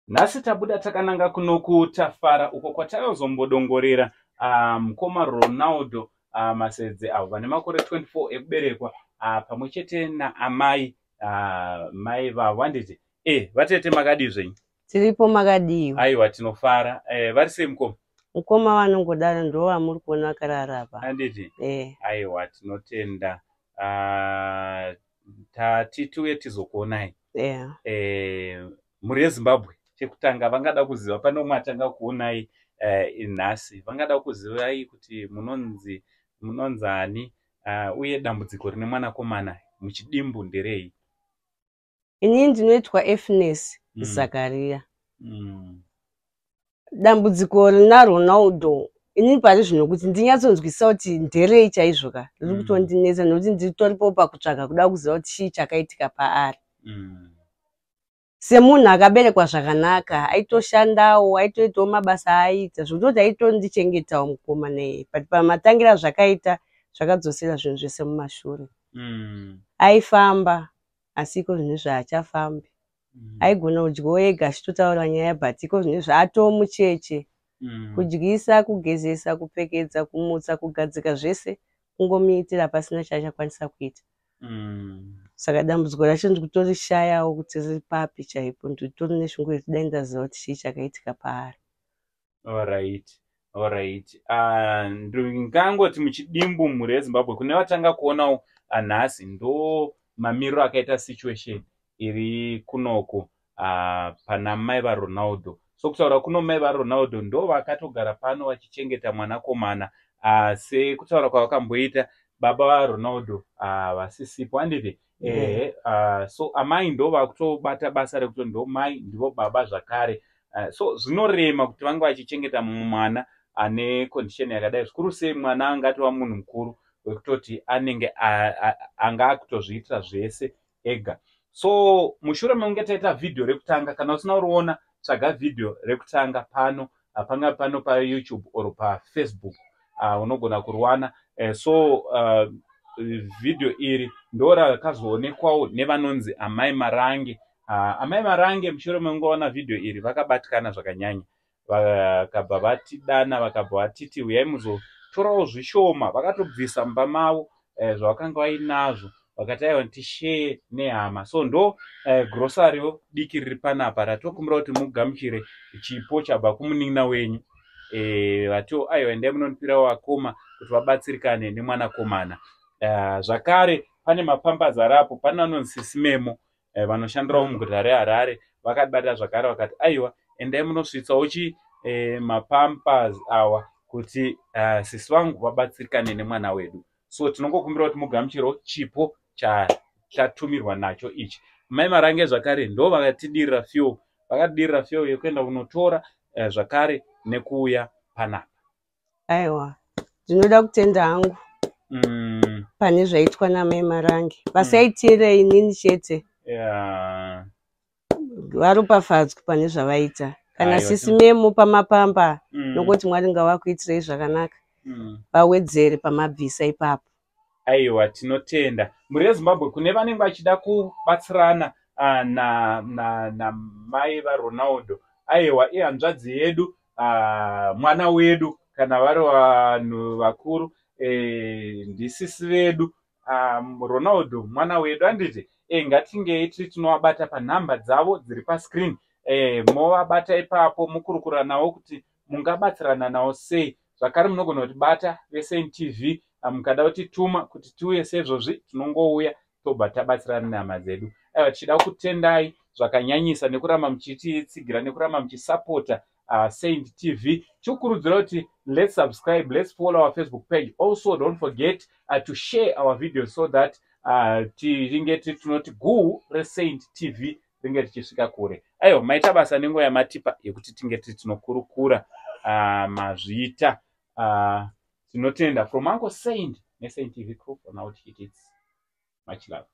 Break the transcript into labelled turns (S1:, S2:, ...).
S1: Nhasi tabuda takananga kuno kuTafara uko kwatakazombodongorera mukoma Ronaldo Masedze avo vane makore 24 ekuberekwa pamwe chete naamai mai vavo handiti vatete makadii zvenyu?
S2: Tiripo, makadiwa?
S1: Aiwa, tinofara. Vari sei mukoma?
S2: Mukoma vanongodaro, ndo vamuri kuona vakarara apa.
S1: Handiti?
S2: Eh.
S1: Aiwa, tinotenda. Tati tiuye tizokuonai. Mhuri yeZimbabwe, chekutanga vangada kuziva, pane umwe atanga kuonai nhasi, vangada kuzivai kuti munonzi munonzani uye dambudziko rine mwanakomana muchidimbu nderei?
S2: Inini ndinoitwa Efnes Zakaria. Dambudziko rina Ronaldo, inini pari zvino kuti ndinyatsonzwisisa kuti nderei chaizvo ka, riri kutondinetsa nekuti nditoripo pakutsvaga kuda kuziva kuti chii chakaitika paari. Semunhu akaberekwa zvakanaka, aitoshandawo, aitoitawo mabasa aaiita, zvekutoti aitondichengetawo mukoma neye, but pamatangira zvakaita zvakadzosera zvinhu zvese mumashure. Aifamba, asi iko zvino zvaachafambi. Aigona kudyawo ega achitotaura nyaya, but iko zvino zvaatoo mucheche. Kudyisa, kugezesa, kupfekedza, kumutsa, kugadzika, zvese kungomuitira, pasina chaachakwanisa kuita. Saka dambudziko racho ndikutorishayawo kuti riri papi chaipo. Nditori neshungu yekuti dai ndaziva kuti chii chakaitika paari.
S1: Alright. Ndingangoti muchidimbu, mhuri yeZimbabwe, kune vatanga kuonawo nhasi, ndo mamiriro akaita situation iri kunoku pana mai vaRonaldo. So kutaura kuno, mai vaRonaldo ndo vakatogara pano vachichengeta mwanakomana. Sekutaura kwavakamboita, baba vaRonaldo vasisipo, handiti? Ehe. So amai ndo vakutobata basa rekuti ndo mai, ndivo baba zvakare. So zvinorema kuti vange vachichengeta mumwe mwana ane condition yakadai, zvikuru sei mwana angatova munhu mukuru wekutoti anenge anga akutozviitira zvese ega. So mushure mekunge taita vhidhiyo rekutanga, kana usina kuriona, tsvaga vhidhiyo rekutanga pano, panga pano paYouTube or paFacebook, unogona kuriwana. So vhidhiyo iri ndo rakazoonekwawo nevanonzi Amai Marange. Amai Marange, mushure mekunge vaona vhidhiyo iri, vakabatikana zvakanyanya, vakabva vatidana, vakabva vatiti uyai muzotorawo zvishoma. Vakatobvisa mumba mavo zvavakanga vainazvo, vakati aiwa, tisheye nehama. So ndo grocerywo diki riri panapa ratokumbira kuti mugamuchire chipo chabva kumunin'ina wenyu. Vatiwo aiwa, endai munondipirawo vakoma kuti vabatsirikane nemwanakomana. Zvakare pane mapampers arapo. Pane vanonzi Sisi Memo vanoshandirawo muguta reHarare, vakabata zvakare, vakati aiwa, endai munosvitsawo chi mapampers awa kuti sisi vangu vabatsirikane nemwana wedu. So tinongokumbira kuti mugamuchirewo chipo chatumirwa nacho ichi. Mai Marange zvakare ndo vakatidirira fuel, vakatidirira fuel yekuenda kunotora zvakare nekuuya panapa.
S2: Aiwa, ndinoda kutenda hangu pane zvaitwa namai Marange. Vasaitire inini chete, varopafadzwe pane zvavaita. Kana sisi Memo pamapamba, nokuti Mwari ngavakuitirei zvakanaka, vawedzere pamabvisa ipapo.
S1: Aiwa, tinotenda, mhuri yeZimbabwe. Kune vanenge vachida kubatsirana namai na vaRonaldo, aiwa, ihanzvadzi yedu, mwana wedu, kana vari vanhu vakuru, ndisisi vedu. Ronaldo mwana wedu, handiti? Ngatingei tiri tinovabata panhamba dzavo dziri pascreen. Movabata ipapo, mukurukura navo kuti mungabatsirana navo sei. Zvakare munogona kutibata veSaint TV, mukada kutituma kuti tiuye sezvozvi, tinongouya tobva tabatsirana nehama dzedu. Aiwa, tichida kutendai zvakanyanyisa nekuramba muchititsigira, nekuramba muchisapota Saint TV. Tikukurudzira kuti let's subscribe, let's follow our Facebook page. Also, don't forget to share our videos so that tinge tinoti guu reSaint TV ringe richisvika kure. Aiwa, maita basa nenguva yamatipa yekuti tinge tiri tinokurukura. Mazviita. Tinotenda from Uncle Saint neSaint TV crew. For now, it's much love.